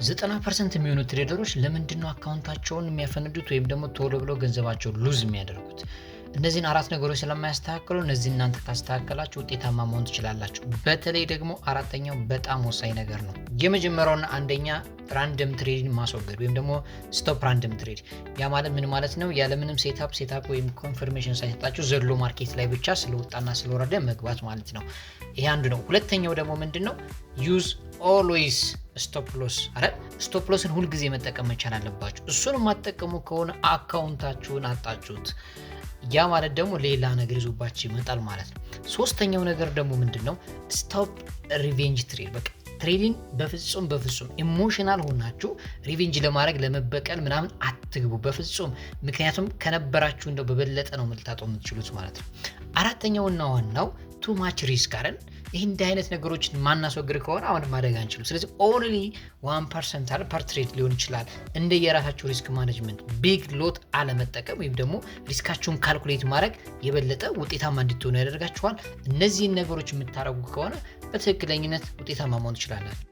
90% የሚሆኑ trader ኦች ለምንድን ነው account ኣቸውን የሚያፈነዱት ወይም ደግሞ ቶሎ ብለው ገንዘባቸውን lose የሚያደርጉት? እነዚህን አራት ነገሮች ስለማያስተካክሉ፣ እነዚህ እናንተ ካስተካከላችሁ ውጤታማ መሆን ትችላላችሁ። በተለይ ደግሞ አራተኛው በጣም ወሳኝ ነገር ነው። የመጀመሪያውና አንደኛ random trade ን ማስወገድ ወይም ደግሞ stop random trade። ያ ማለት ምን ማለት ነው? ያለምንም setup ወይም confirmation ሳይሰጣችሁ ዘሎ market ላይ ብቻ ስለወጣና ስለወረደ መግባት ማለት ነው። ይሄ አንዱ ነው። ሁለተኛው ደግሞ ምንድን ነው? Use always stop loss አይደል? Stop loss ን ሁልጊዜ መጠቀም መቻል አለባችሁ። እሱን የማትጠቀሙ ከሆነ account ኣችሁን አጣችሁት። ያ ማለት ደግሞ ሌላ ነገር ይዞባችሁ ይመጣል ማለት ነው። ሶስተኛው ነገር ደግሞ ምንድን ነው? Stop revenge trade። በቃ trading በፍጹም በፍጹም emotional ሆናችሁ revenge ለማድረግ፣ ለመበቀል ምናምን አትግቡ በፍጹም። ምክንያቱም ከነበራችሁ እንደው በበለጠ ነው ልታጡ የምትችሉት ማለት ነው። አራተኛውና ዋናው too much risk አይደል? ይህ እንዲህ አይነት ነገሮችን ማናስወግድ ከሆነ አሁን ማደግ አንችልም። ስለዚህ only 1% አለ per trade ሊሆን ይችላል። እንደ የራሳችሁ risk management big lot አለመጠቀም ወይም ደግሞ risk ኣችሁን calculate ማድረግ የበለጠ ውጤታማ እንድትሆኑ ያደርጋችኋል። እነዚህን ነገሮች የምታደርጉ ከሆነ በትክክለኝነት ውጤታማ መሆን ትችላላችሁ።